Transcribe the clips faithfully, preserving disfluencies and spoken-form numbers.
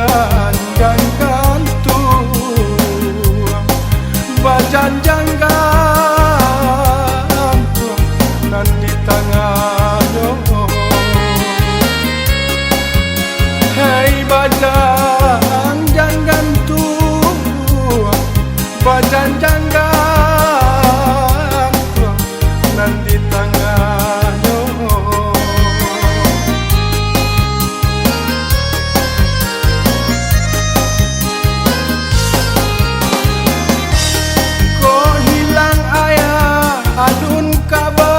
Bajanjang gantuang, bajanjang gantuang nan di tangahnyo. Hei, bajanjang gantuang, bajanjang gantuang nan di tangahnyo. Kok hilang ayah alun kaba.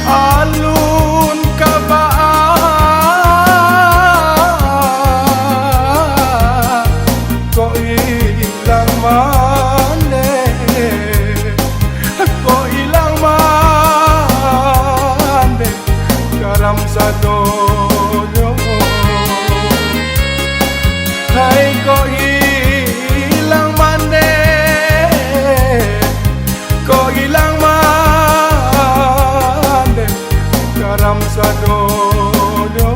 Alun kaba, kok ilang mandeh, kok ilang mandeh, garam sadonyo. Hai, kok ilang mandeh, kok ilang mandeh, garam sadonyo.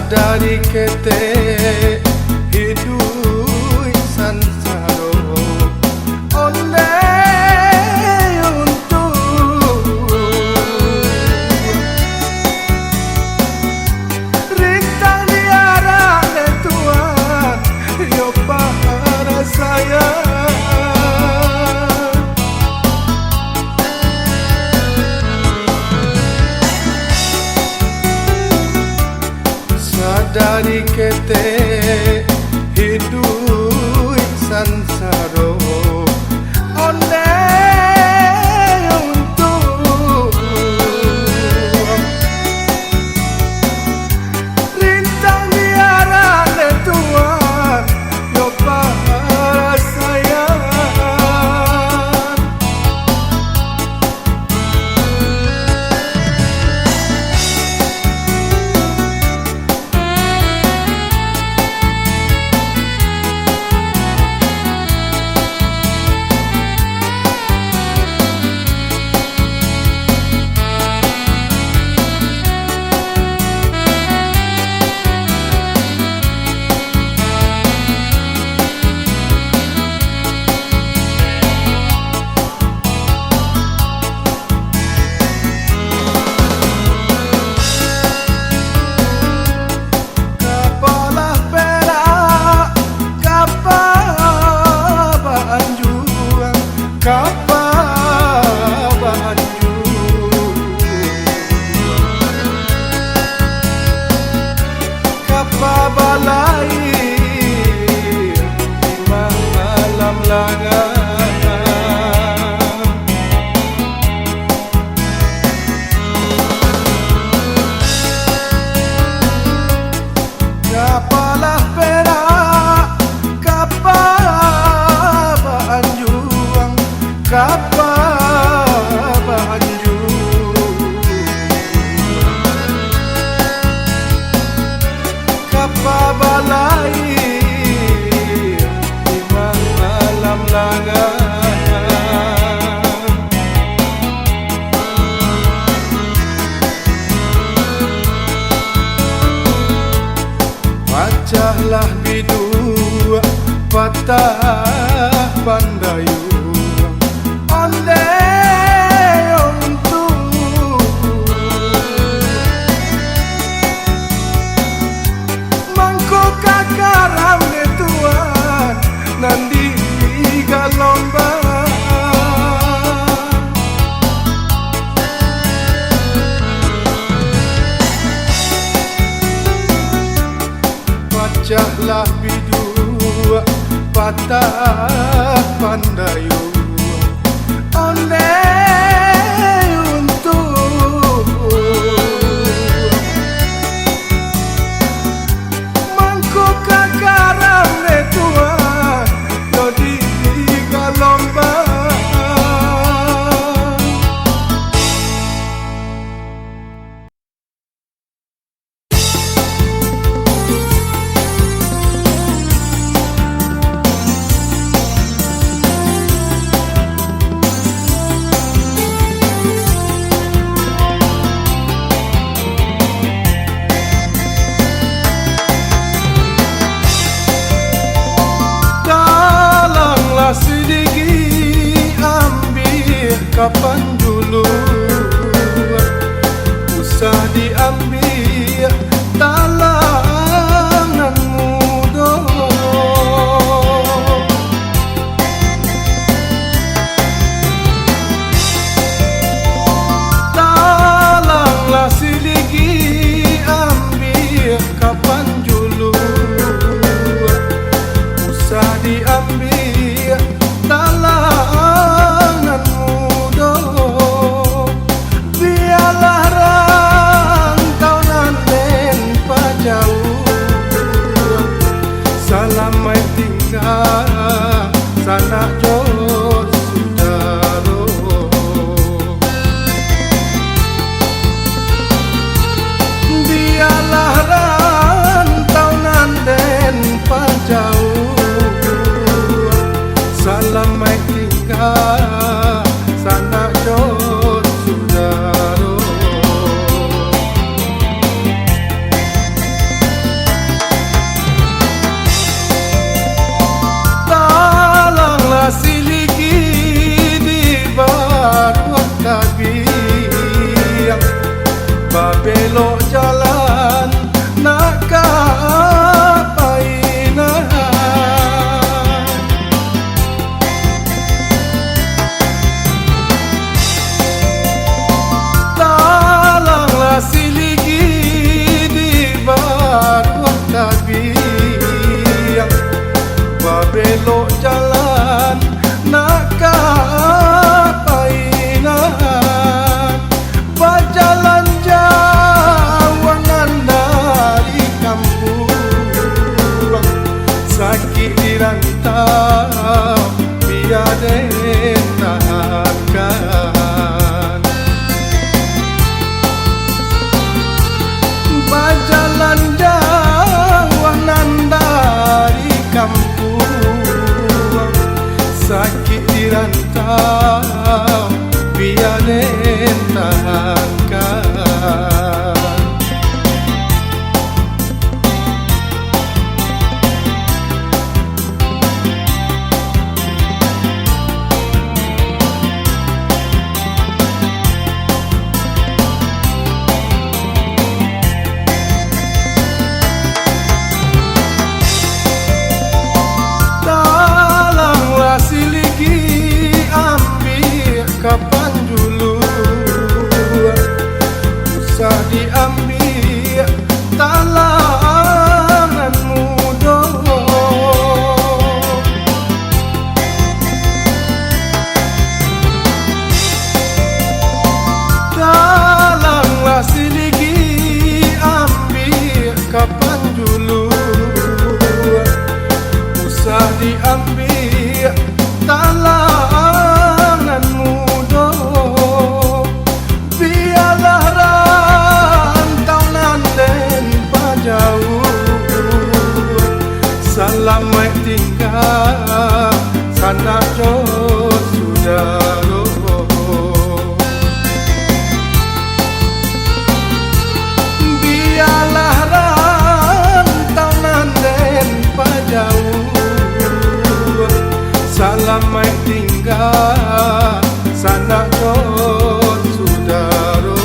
Dari ketek iduik sansaro, ondeh untuak rintang di arak dek Tuhan, yo parasaian. Sadari ketek iduik sansaro, ondeh untuak rintang di arak dek Tuhan, yo parasaian. Kapalah perak, kapa baanjuang, kapa baanjuang, kapa balaia di malam langang. Kapalah perak, kapa baanjuang, kapa baanjuang, kapa balaia di malam langang. Pacahlah biduak, patah pandayuang, ondeh untuak mangko ka karam dek Tuhan nan di galombang. Pacahlah biduak, patah pandayuang, ondeh untuak mangko ka karam dek Tuhan, yo di galombang. Talanglah sidiki, ambiak kapan dulu. Usah diambiak talang nan mudo. Talanglah sidiki, ambiak kapan juluak. Usah diambiak talang nan mudo. Bialah rantau Alah rantau nan den pajauah, salamaik tingga sanak jo sudaro.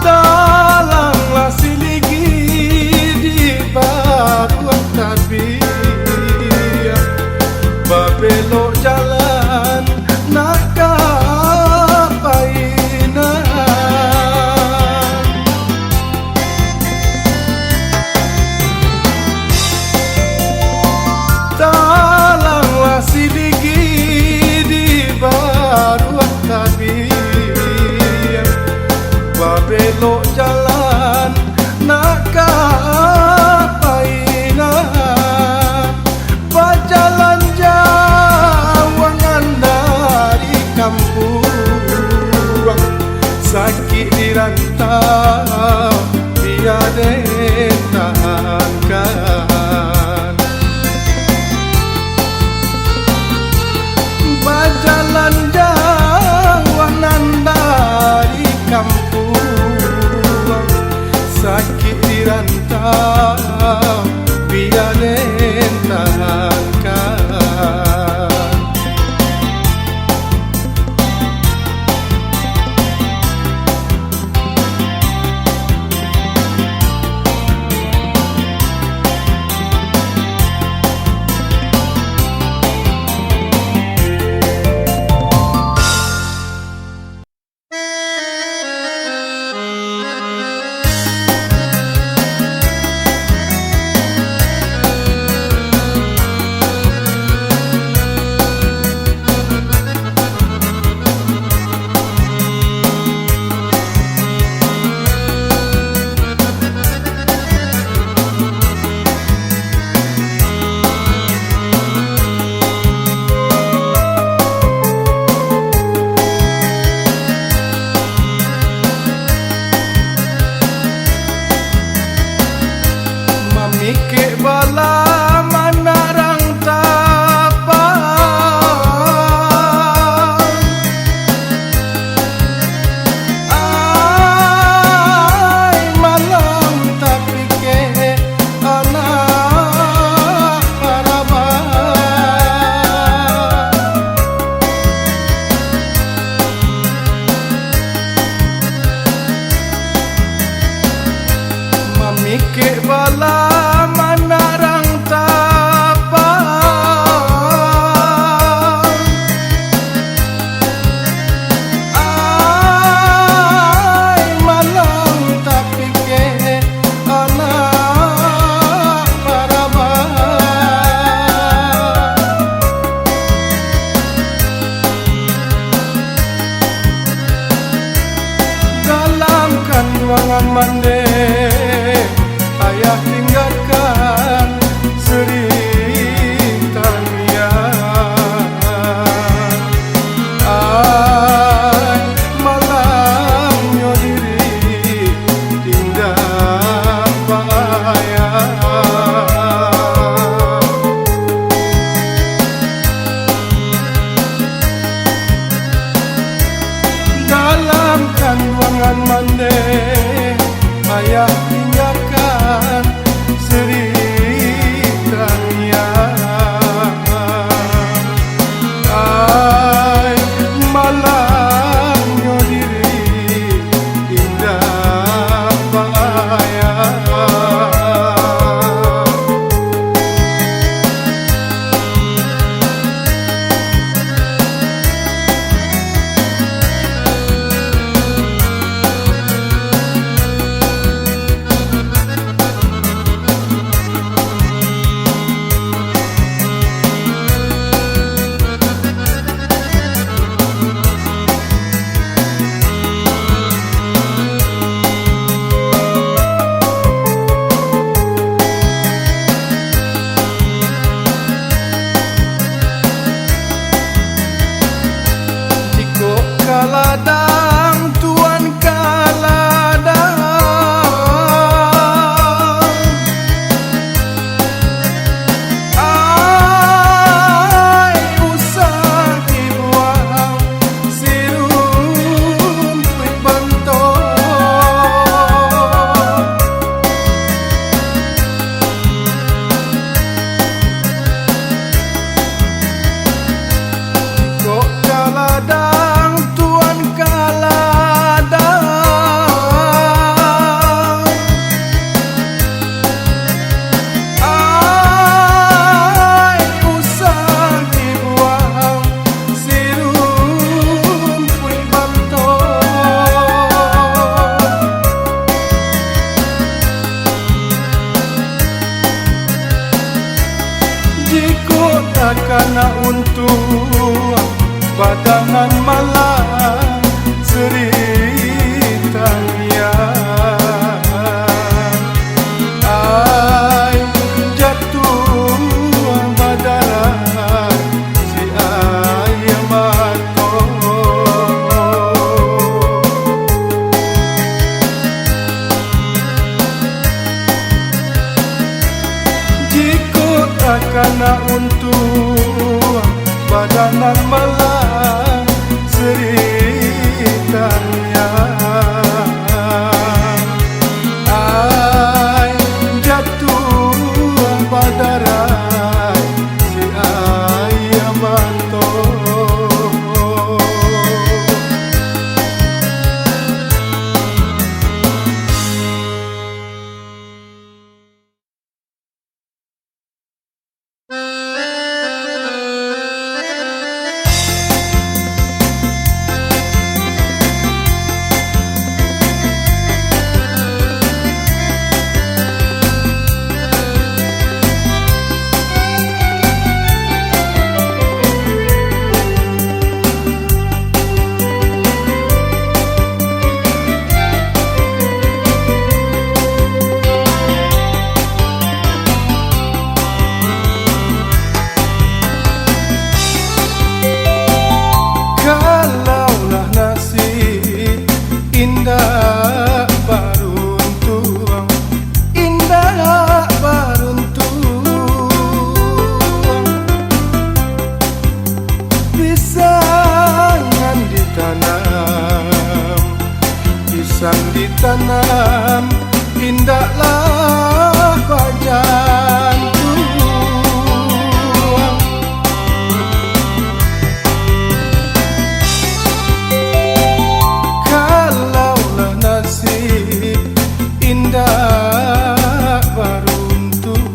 Talanglah siligi di baruah tabiah, babelok jalan tanam, indaklah bajantuang. Kalaulah nasib indak baruntuang,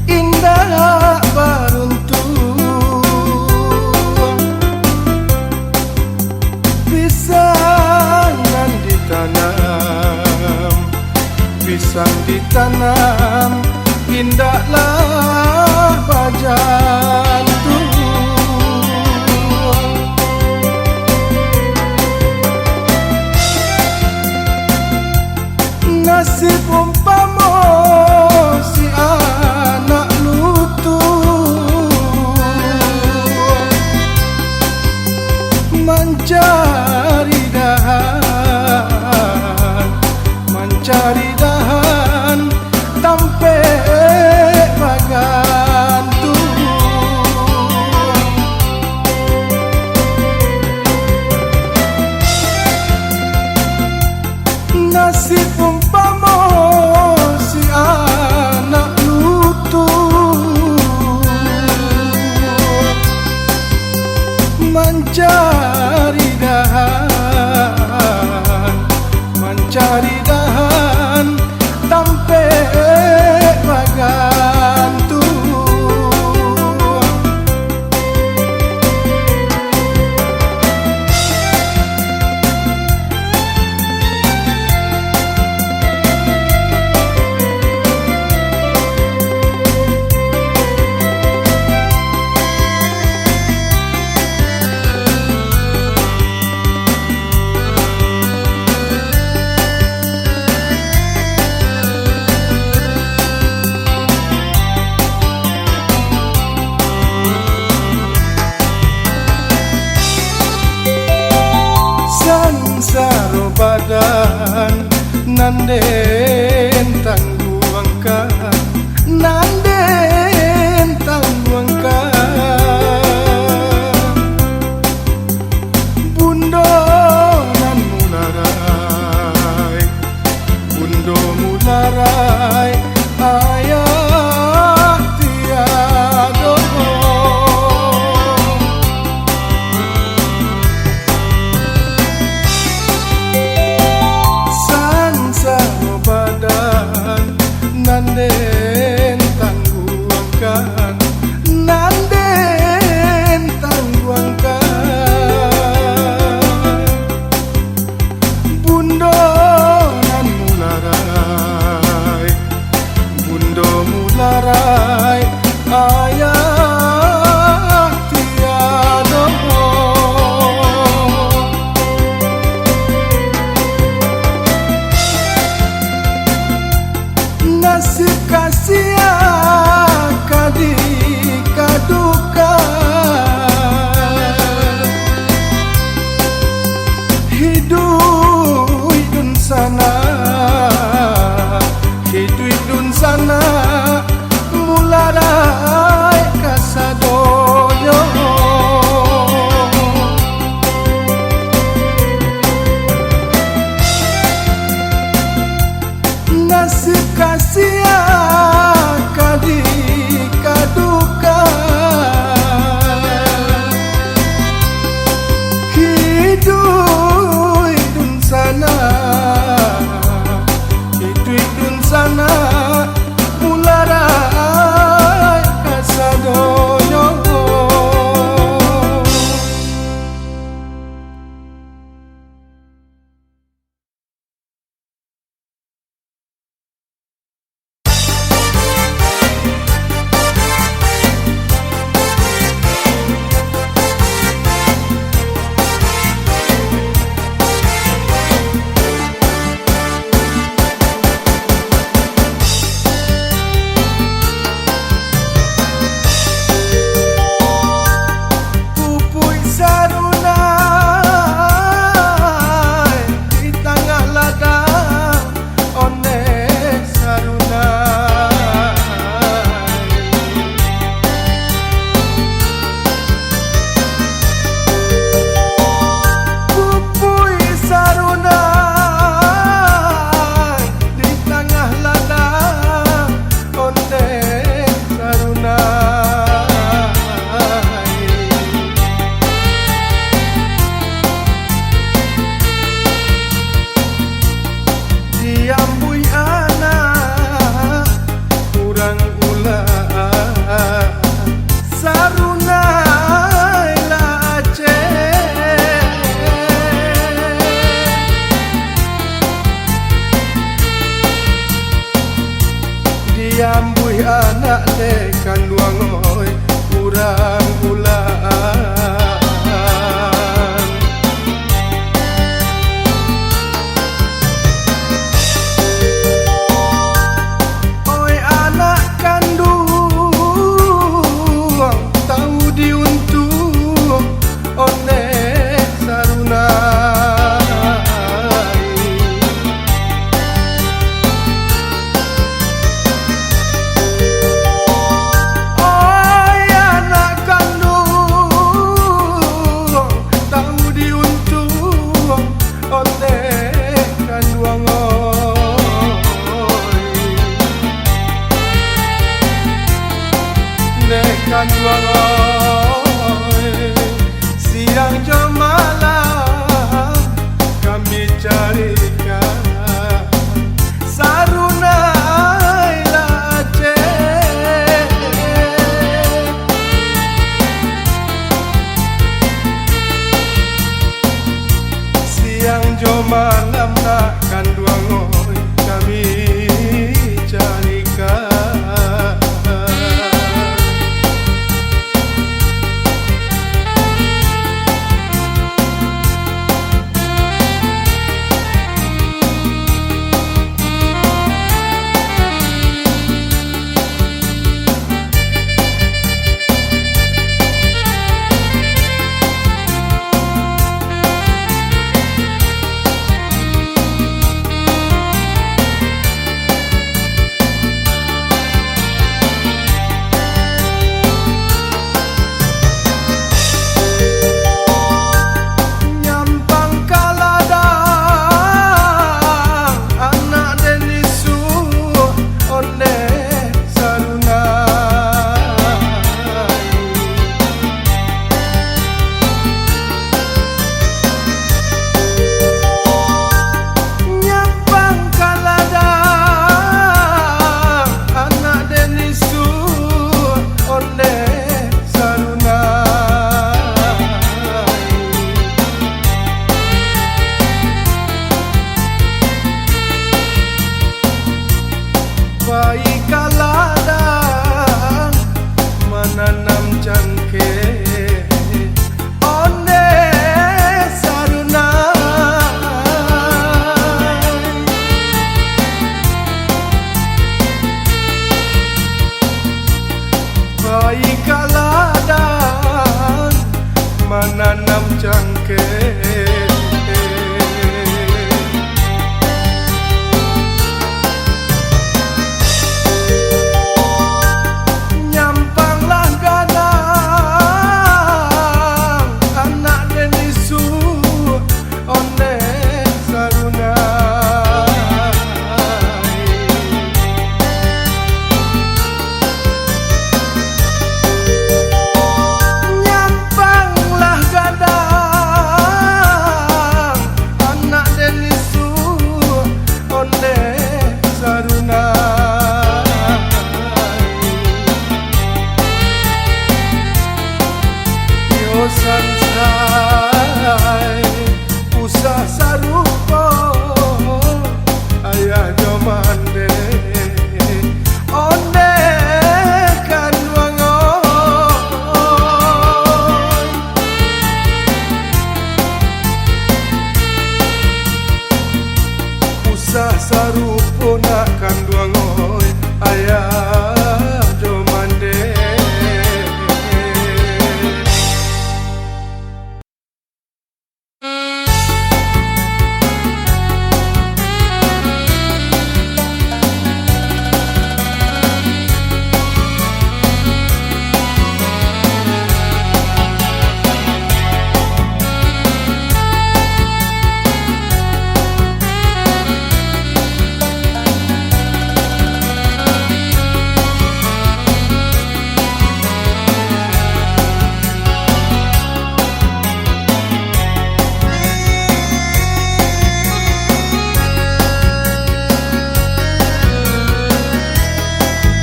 indak baruntuang, pisang nan ditanam, pisang ditanam, indaklah bajantuang. Nasib umpamo si anak lutuang, mancari dahan, mancari dahan, tampek bagantuang. Nasib umpamo si anak lutuang, mancari dahan, mancari dahan, tampek bagantuang. Sansaro badan nan den tangguangkan, nan den tangguangkan. Bundo nan mularai, bundo mularai, ayah tiado. Sansaro Jo malam nak kanduang oi, kami carikan. Nyampang ka ladang, anak den isuak, ondeh sarunai. Nyampang ka ladang, anak den isuak, ondeh sarunai. Pai ka ladang, mananam cangkeh, ondeh sarunai. Pai ka ladang, mananam cangkeh. Nyampanglah gadang, anak den isuak, ondeh sarunai. Nyampanglah gadang, anak den isuak, ondeh sarunai. Yo sansai, usah sarupo ayah jo mandeh, ondeh kanduang oi. Usah sarupo nak kanduang oi, ayah jo mandeh.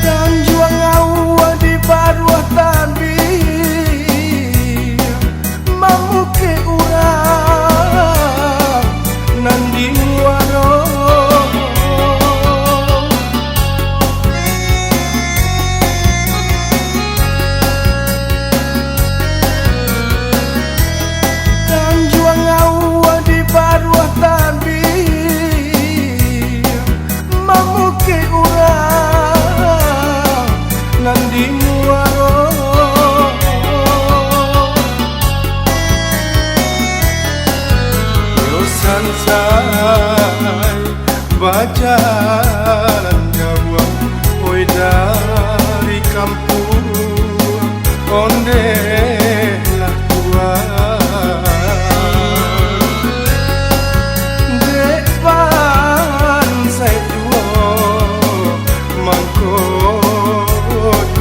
Tanjuang aua di baruah tabia, mamukek urang nan di muaro. Tanjuang aua di baruah tabia, mamukek urang nan di muaro. Yo sansai bajalan jauah, oi dari kampuang, ondeh lah tuo. Dek pansai tuo, mangko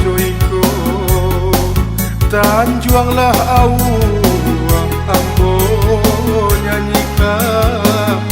jo iko, tanjuanglah aua ambo nyanyikan.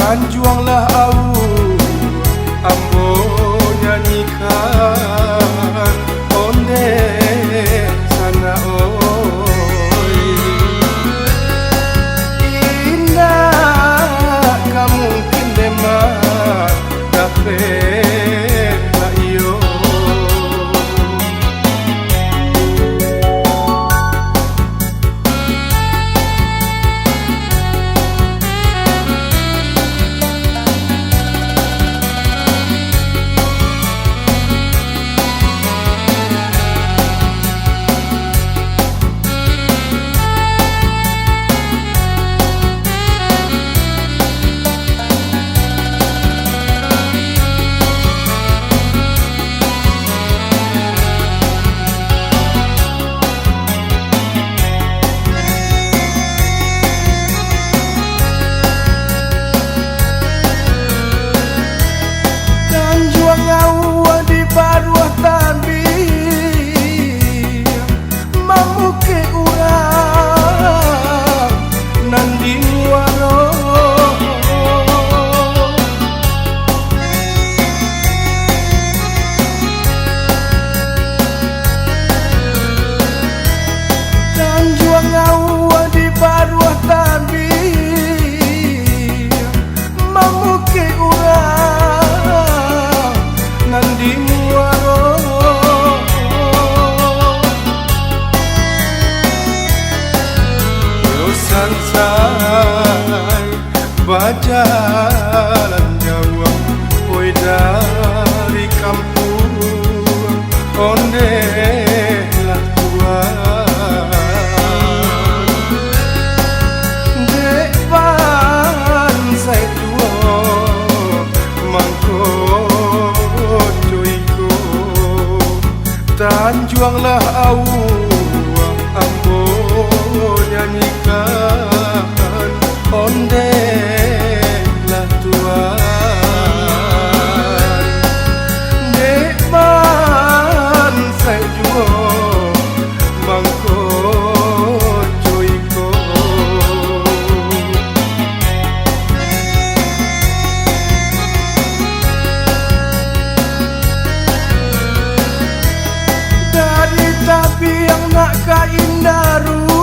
Anjuanglah awak ambo nyanyikan, ondeh sanak oi. Indak ka mungkin dek mah dapek baiyo. Tanjuang awak di baruah tabia, mamukek urang nan di muaro. Tanjuang awak di baruah tabia, mamukek urang nan di muaro. Yo sansai bajalan jauah, oi, dari kampuang, ondehlah Tuan. Dek bansaik juo mangko co iko, tanjuanglah awak ambo nyanyikan, ondehlah Tuan. Dek bansaik juo mangko co iko. Dari tabiang nak ka indaruang,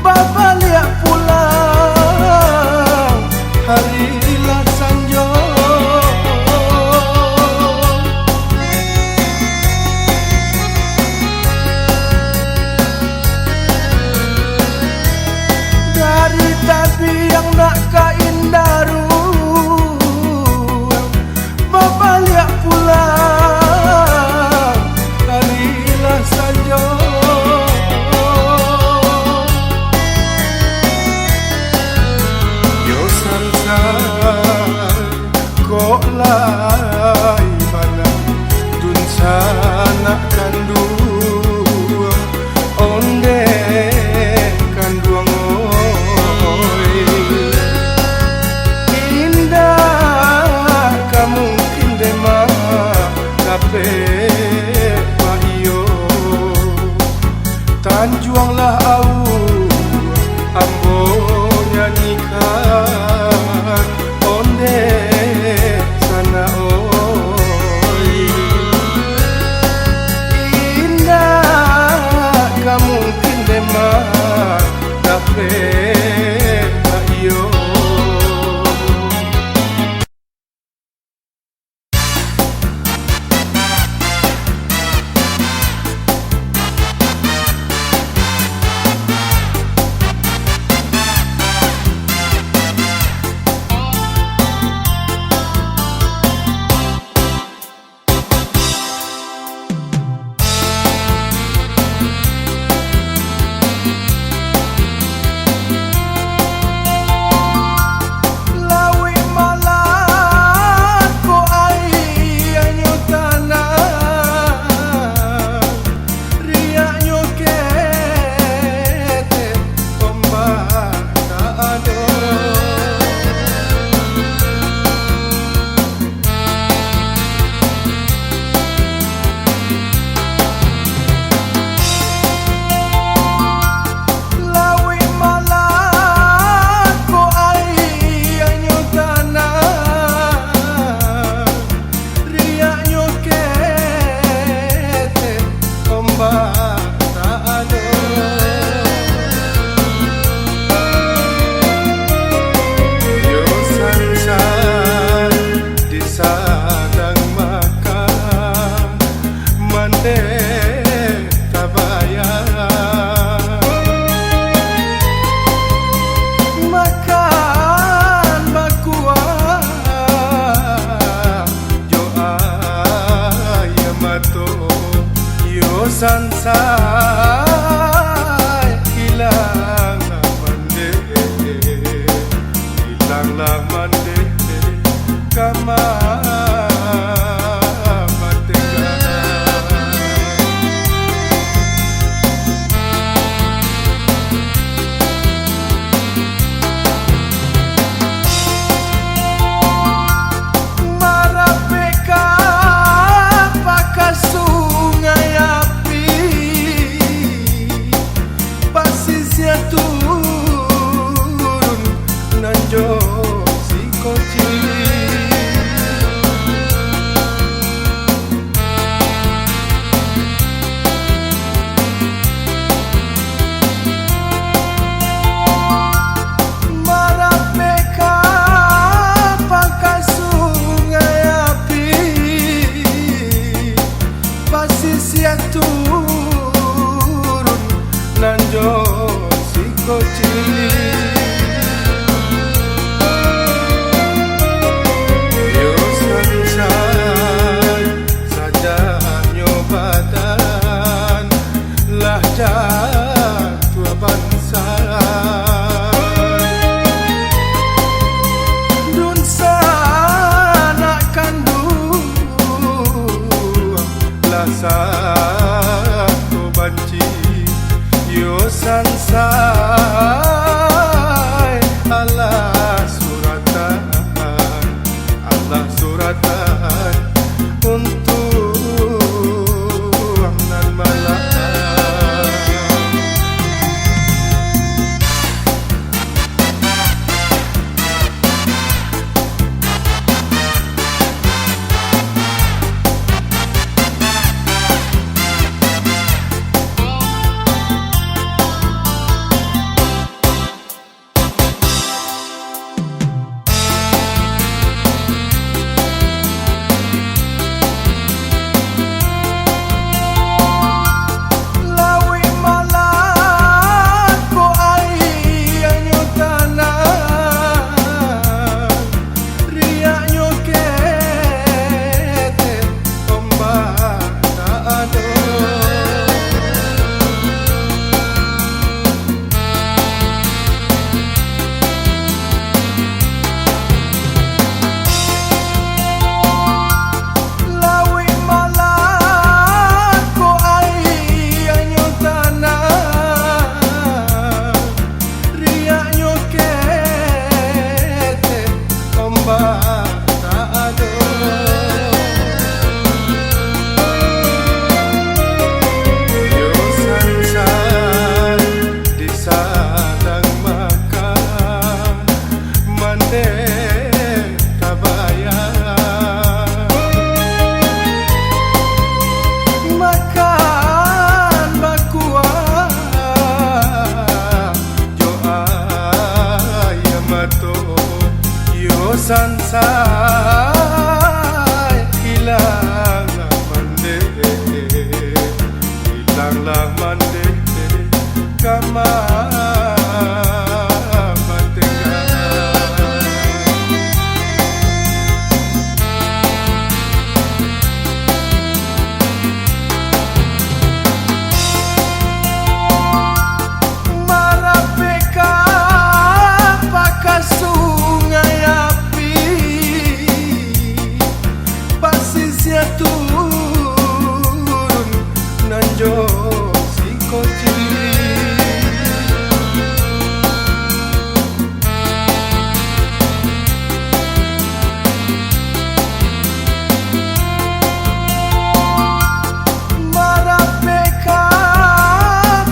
babaliak pulang, hari lah sanjo. Dari tabiang nak ka indaruang, babaliak pulang, hari lah sanjo. Yo sansai, kok lai bana dunsanak kanduang, ondeh kanduang oi. Sansai ilanglah mandeh, ilanglah mandeh ka mamatengah. Marapek ka pakai sungai api, pasisia turun nan jo siko cilik. Marapek ka pakai sungai api, pasisia turun nan jo siko cilik. Yo sansai sajaknyo badan lah jatuah bansa. Dunsanak kanduang lah sato banci, yo sansai alah suratan, alah suratan untuang nan malah. Lauik malako aianyo tanang, riaknyo ketek, ombak tak ado. Lauik malako aianyo tanang, riaknyo ketek, ombak tak ado. Yo sansai di sadang makan, mandeh tabayang. Makan bakuah jo ayam mato, yo sansai ilanglah mandeh, ilanglah mandeh ka mamatengah. Marapek ka pakai sungai api, pasisia turun nan jo siko cilik. Marapek ka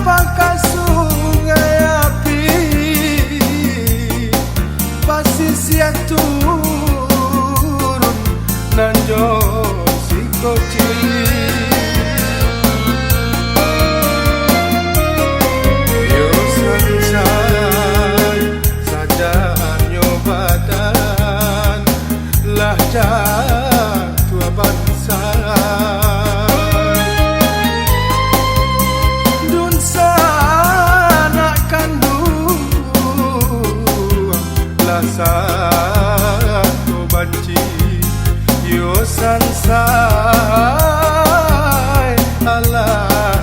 pakai sungai api, pasisia turun nan jo siko cilik. Yo sansai sajaknyo badan lah jatuah bansa. Dunsanak kanduang lah sato banci, yo sansai alah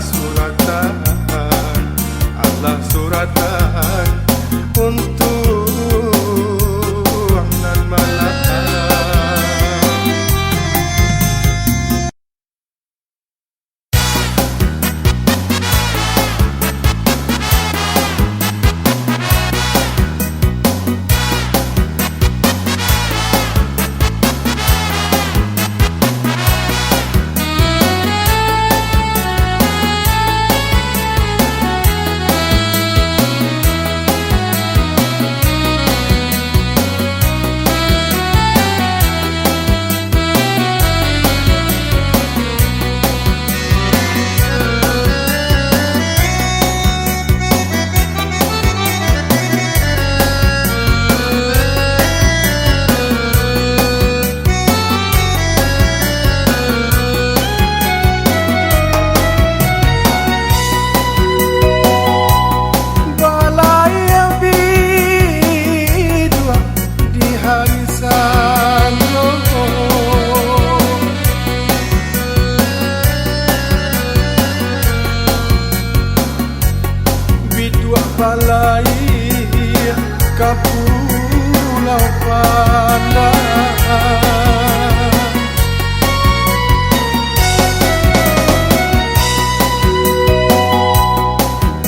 ka Pulau Pandan.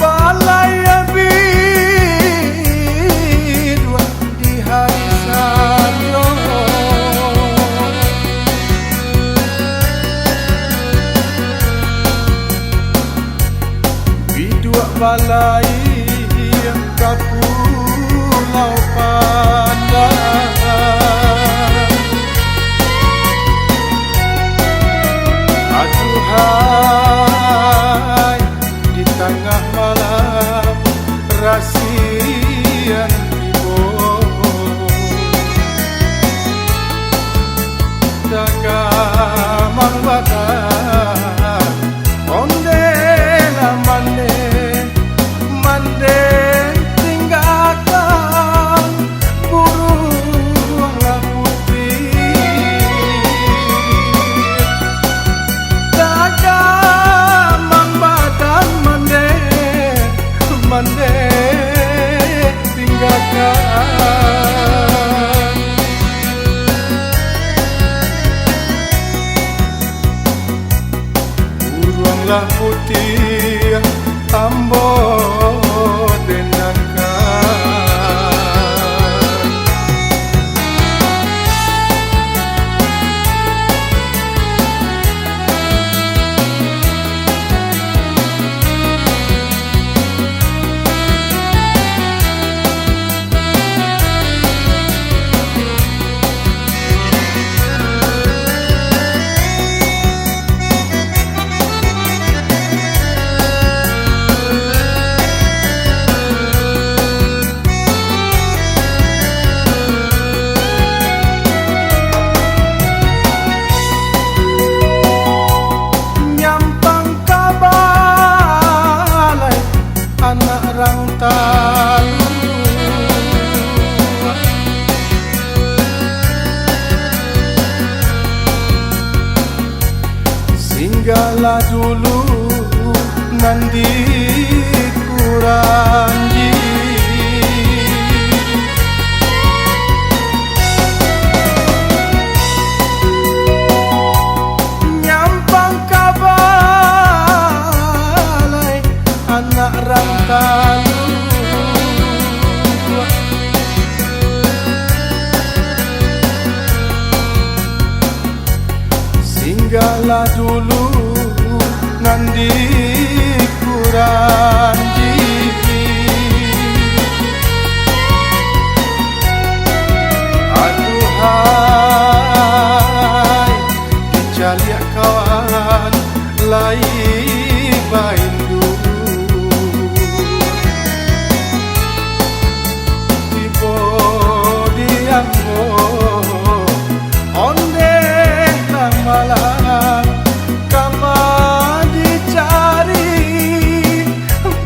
Balai biduak di hari Sabtu. Biduak balai ka Pulau Pandan. Aduhai, di tangah malam rasian tibo. Dagamang badan, ondeh lah mandeh, mandeh tinggakan, buruang lah putiah. Dagamang badan mandeh, mandeh tinggakan. Buruang lah putiah ambo denangkan. Nyampang ka balai anak rang taluak. Singgahlah dulu nan di Kuranji. Nyampang ka balai anak rang taluak. Singgahlah dulu nan di Kuranji. Aduhai, dicaliak kawan lai baindu. Tibo di ambo, ondeh lah malang, kama dicari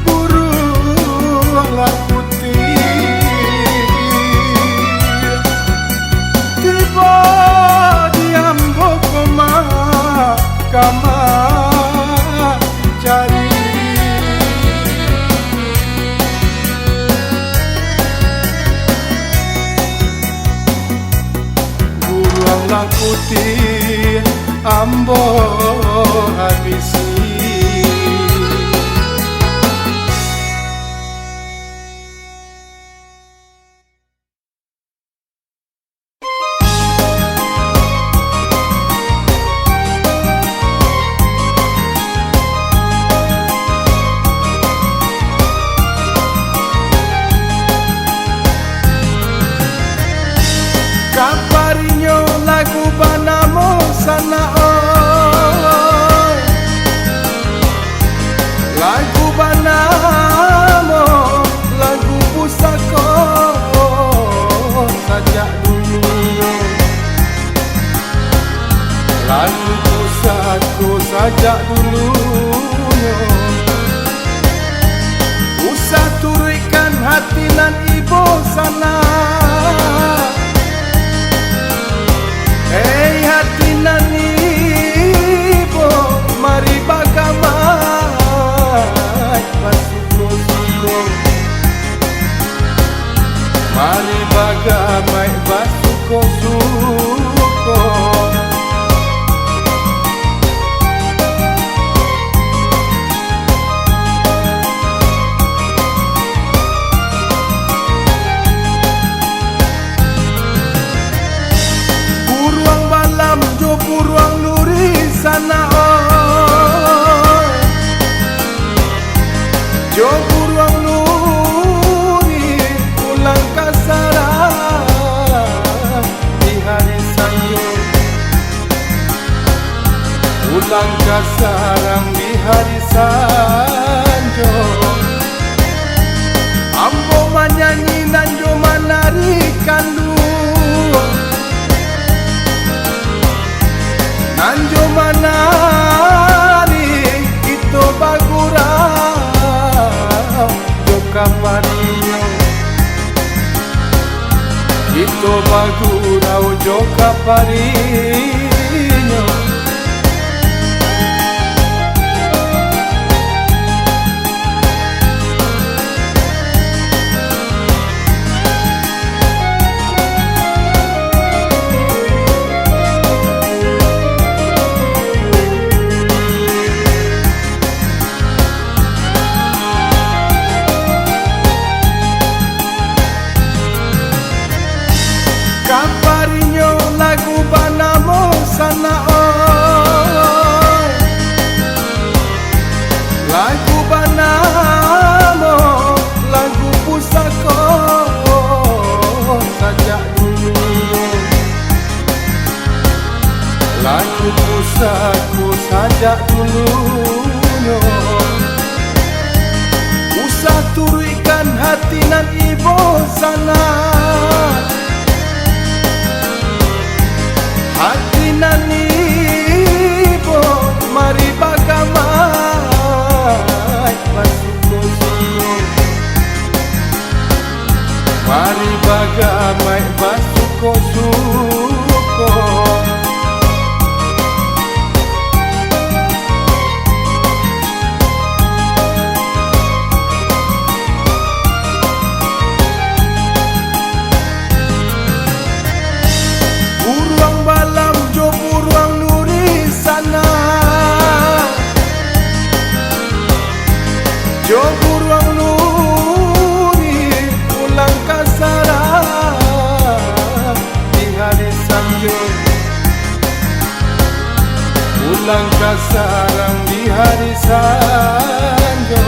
buruang lah putiah. Tibo di ambo koma, kama dicari. Buruang lah putiah ambo habisi. Kaparinyo lagu banamo Sanak Oi. Lagu banamo, lagu pusako sajak dulu. Lagu pusako sajak dulunyo. Usah turuikkan hati nan ibo sanak. Hei hati nan ibo, mari badamai basuko-suko. Mari badamai basuko-suko. Buruang Balam jo buruang Nuri sanak, oi. Jo buruang Nuri pulang ka sarang di hari sanjo. Pulang ka sarang di hari sanjo. Ambo manyanyi nan jo manari kanduang. Nan jo manari kito bagurau jo kaparinyo. Kito bagurau jo kaparinyo. Kaparinyo lagu banamo sanak, oi. Lagu banamo lagu pusako sajak dulu. Lagu pusako sajak dulunyo. Usah turuikkan hati nan ibo sanak. Hati nan ibo, mari badamai basuko-suko. Mari badamai basuko-suko. Buruang Balam jo buruang Nuri sanak. Jo buruang Nuri pulang ka sarang di hari sanjo. Pulang ka sarang di hari sanjo.